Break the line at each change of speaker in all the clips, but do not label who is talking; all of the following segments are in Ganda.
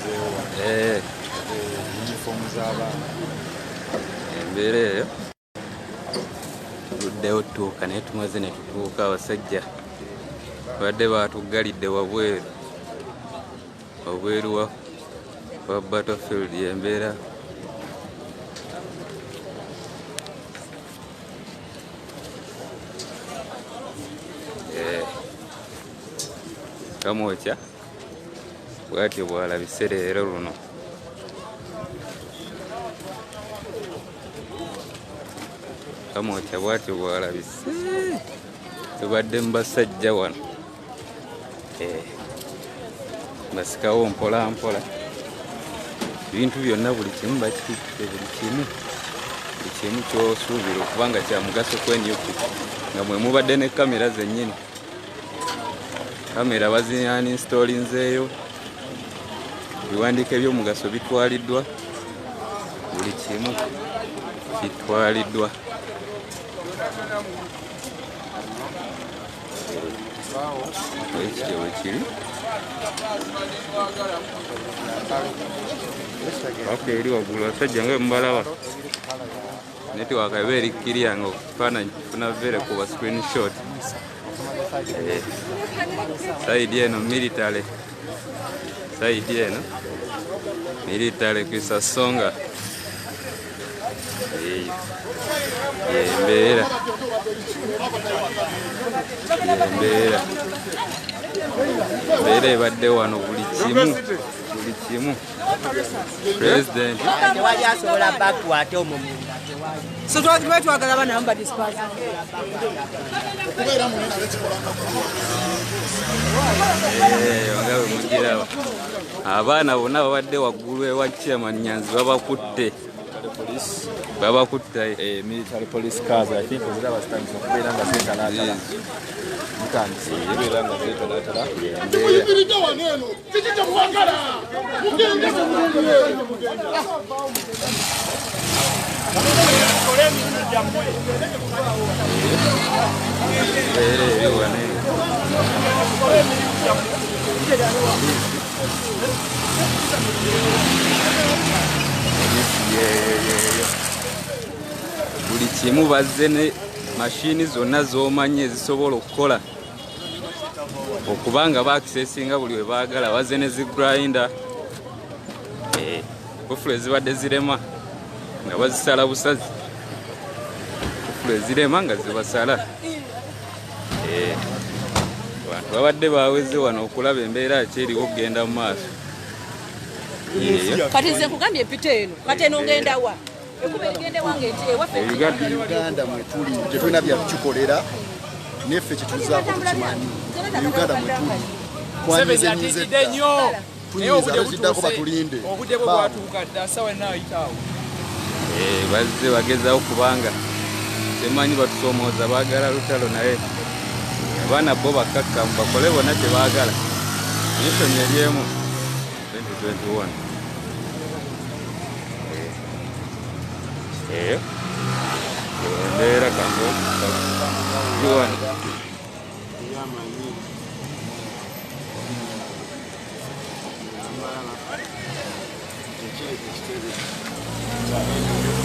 Wano uniform z'abaana.
Embeera eyo tuluddewo tutuuka, naye tumaze ne tutuuka. Abasajja badde batuggalidde wabweru, wabweru wa battlefield. Embeera Kamwokya bwatyo bwalabise leero luno. Kamwokya bwatyo bwalabise, tubadde mu basajja wano basikawo mpola mpola ebintu byonna, buli kimu bakitutte, buli kimu, buli kimu kyosuubira okuba nga kya mugaso ku NUP, nga mwe mubadde ne kamera zennyini. Kamera bazianinstolinzeeyo, ebiwandiiko ebyomugaso bitwaliddwa, buli kimu kitwaliddwa. Ekityo bwe kiri paka eri waggulu. Abasajja nga mubalaba, network eba eri clear, nga okufaananyi kifuna very kuba screenshot. Side eno military, side eno military kwisasonga. Eyo yembeera, yembeera, embeera ebadde wano. Buli kimu, buli kimu, president
Tewali asobola bakwate omwo munda, tewali.
So twali twagala abaana bamu badisperse.
Nga bwe mugiraba, abaana bonna babadde waggulu ewa chairman Nyanzi babakutte, babakutte.
Military police cars, I think oziraba zitandise okubeera nga zeetalaatala, zitandise okubeera nga zeetalaatala.
Tumuyimiridde wano eno, kiki kyemwagala? Mugende mugende.
Embeera eri wano eyo. Polisi yeeyo, buli kimu bazze ne mashini zonna z'omanyi ezisobola okukola okuba nga baakisesinga buli we baagala. Bazze ne zi grinder, kufulu ezibadde zirema nga bazisala busazi, kufulu ezirema nga zibasala. Abantu babadde baweze wano okulaba embeera ki eriwo okugenda mu maaso. Yeeyo.
Kati nze nkugambye empita eno, kati eno ngenda wa? Ekuba egende wange eti ewaffe.
Uganda.
Uganda mwetuli tetulina byakukikolera, neffe kyetuzaako tukimanyi. Mu Uganda mwetuli twanyizenyize
Atidde nnyo.
Tunyiza abekiddako batulinde.
Obudde bwe
Baawo.
bwatuuka dda, sawa naayitaawo.
Bazze bagezaho kubanga temanyi batusoomooza, baagala lutalo, naye abaana bo bakkakkamu, bakole bonna kye baagala. Mission eri emu, 2021. Eyo embeera kambo giwano.
Yamanyi amalala ekiri ku kitebe kya NUP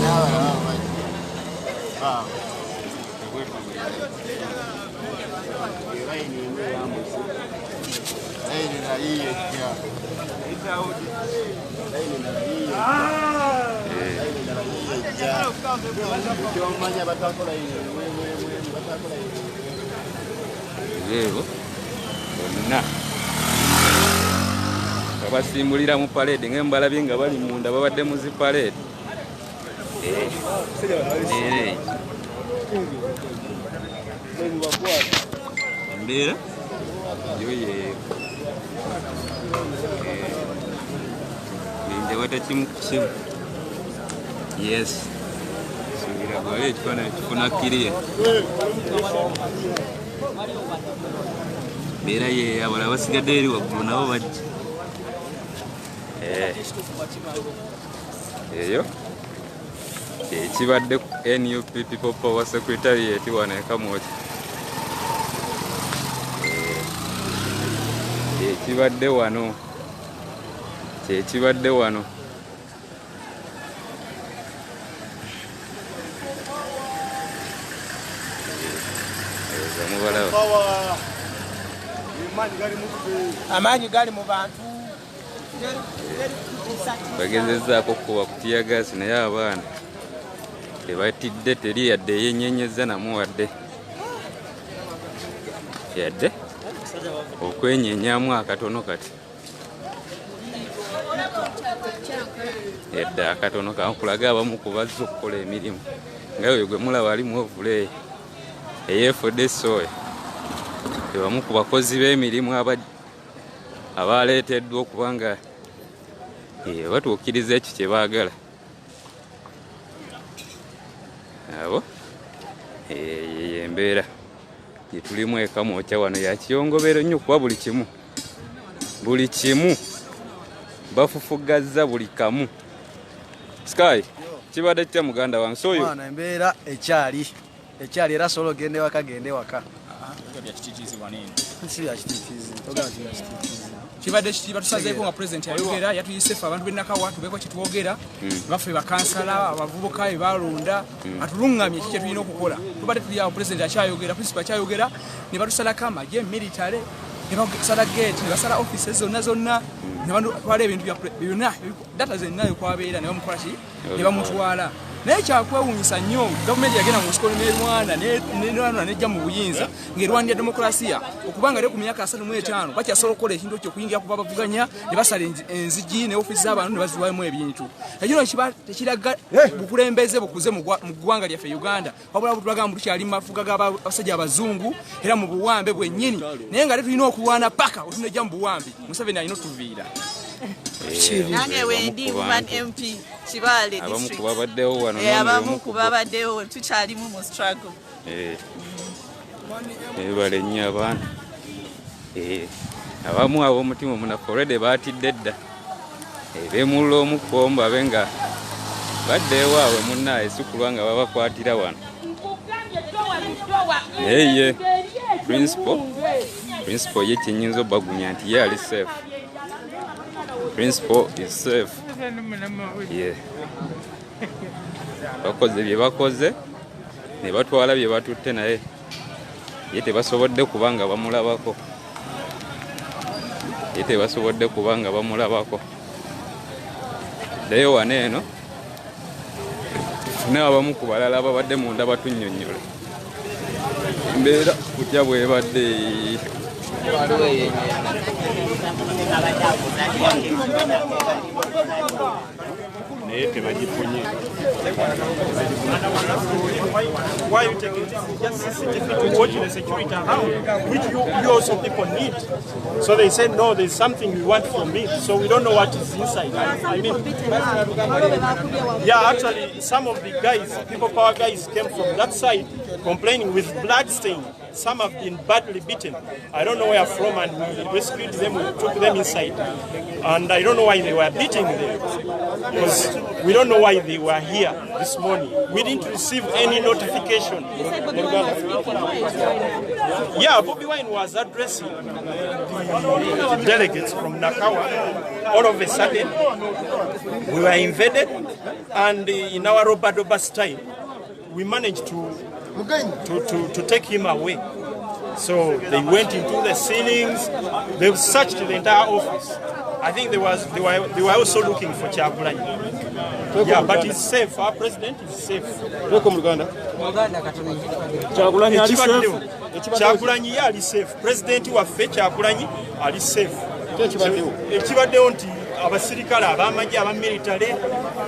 n'abalala bajja baabo elayini emu eyambuse, layini nayiyo ejja, layini endala yiyo ejja, layini endala yiyo ejja. Ekyomanya bataako layini emu emu emu emu, bataako layini emu.
Eebo bonna babasimbulira mu parade nga mbalabye nga bali munda, babadde mu zi parade. Embeera eyo, embeera yo yeeyo. Njawata kimu ku kimu. Yes, suubira gwali ekifaananyi kifuna kiriya. Mbeera ye, abalala basigadde eri waggulu nabo bajja. Eyo ekibadde ku NUP People Power Secretariat wano e Kamwokya, ekibadde wano. Kyekibadde wano.
Amaanyi gali mu bantu.
Bagezezaako okukuba ku tiyagaasi naye abaana tebatidde, teri yadde eyenyenyeza namu wadde yadde okwenyenyamu akatono kati yadde akatono kankulaga abamu ku bazze okukola emirimu nga oyo gwe mulaba ali mu ovuleeyi eyeefudde esooya ebamu ku bakozi b'emirimu abaleeteddwa okuba nga batuukiriza ekyo kye baagala. Abo embeera gye tulimu ekamwokya wano ya kiyongobero nnyo kuba buli kimu buli kimu bafufugazza buli kamu. Sky kibadde kitya muganda wange? So
mwana embeera ekyali ekyali era sobola ogenda ewaka genda ewaka.
Kibadde kitiibwa tusazeeko nga pulezidenti yayogera yatuyise ffe abantu b'e Nakawa tubeeko kyetwogera baffe bakansala abavubuka be balonda atulungamye ki kyetulina okukola. Tubadde tuli awo pulezidenti akyayogera, principal akyayogera ne batusalako amagye military ne basala gate ne basala offices zonna zonna ne batwala ebintu byonna data zenna ekwabeera ne bamukola ki ne bamutwala. Naye kyakwewuunyisa nnyo gavumenti yagenda mu nsiko nerwana nerwana nejja mu buyinza ng'erwanira demokulasiya okubanga ate ku myaka 35 bakyasobola okukola ekintu ekyo okuyingira kuba bavuganya ne basala enzigi ne ofiisi z'abantu ne baziwamu ebintu. Ekyo kiba tekiraga bukulembeze bukuze mu ggwanga lyaffe Uganda, wabula butulaga mbu tukyali mu mafuga g'abasajja abazungu era mu buwambe bwennyini, naye nga tulina okulwana paka otunejja mu buwambe. Museveni alina otuviira.
Nange wendi woman MP Kibaale
abamu
district.
ku babaddewo wano
Abamu ku babaddewo tukyalimu mu struggle.
Ebale nnyo abaana. Abamu ab'omutima omunafu already baatidde dda. Beemulula omukko babe nga badda ewaabwe munnaaye si kulwa nga babakwatira wano. Naye ye principal ye kyenyinza obbagumya nti ye ali safe. Principal is safe. Yeah. Bakoze bye bakoze ne batwala bye batutte naye ye tebasobodde kuba nga bamulabako. Ye tebasobodde kuba nga bamulabako. Ddayo wano eno tufune abamu ku balala ababadde munda batunnyonnyole embeera kutya bwebadde.
Naye tebagifunye.
Why you taking this? Just CCTV to watch the security around, which you also people need. So they said, no, there's something we want from it. So we don't know what is inside. I mean, yeah, actually, some of the guys, People Power guys, came from that side complaining with blood stain. Some have been badly beaten. I don't know where from, and we rescued them, we took them inside. And I don't know why they were beating them, because we don't know why they were here this morning. We didn't receive any notification. Yeah, Bobi Wine was addressing the delegates from Nakawa. All of a sudden, we were invaded, and in our Robadoba style, we managed to take him away. So they went into the ceilings, they searched the entire office. I think they were also looking for Kyagulanyi. Yeah, but he's safe. Our president is safe.
Kyagulanyi ali safe.
Kyagulanyi ye ali safe. President waffe Kyagulanyi ali safe. Ekibaddewo nti abasirikale ab'amagye aba military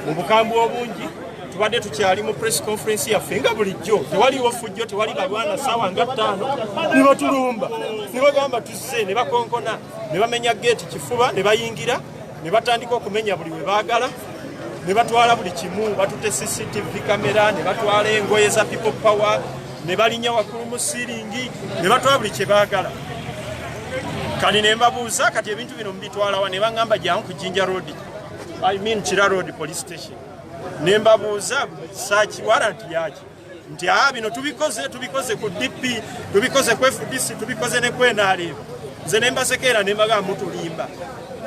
mu bukambwe obungi tubadde tukyali mu press conference yaffe nga bulijjo, tewaliwo fujjo, tewali balwana. Saawa nga 5 ne batulumba ne bagamba tuzze, ne bakonkona ne bamenya geeti kifuba ne bayingira ne batandika okumenya buli we baagala ne batwala buli kimu. Batutte CCTV kamera ne batwala engoye za People Power ne balinnya waggulu mu siiringi ne batwala buli kye baagala. Kati ne mbabuuza, kati ebintu bino mubitwalawa? Ne baŋŋamba jangu ku Jinja Road, I mean Kira Road police station. Ne mbabuuza search warrant yaki? Nti aa bino tubikoze ku DP, tubikoze ku FDC, tubikoze ne ku NRM. Nze ne mbasekeera ne mbagamba mutulimba,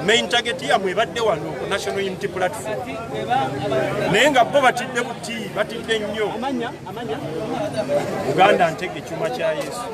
main target yammwe ebadde wano ku National Unity Platform, naye nga bo batidde buti, batidde nnyo. Uganda ntege, kyuma kya Yesu.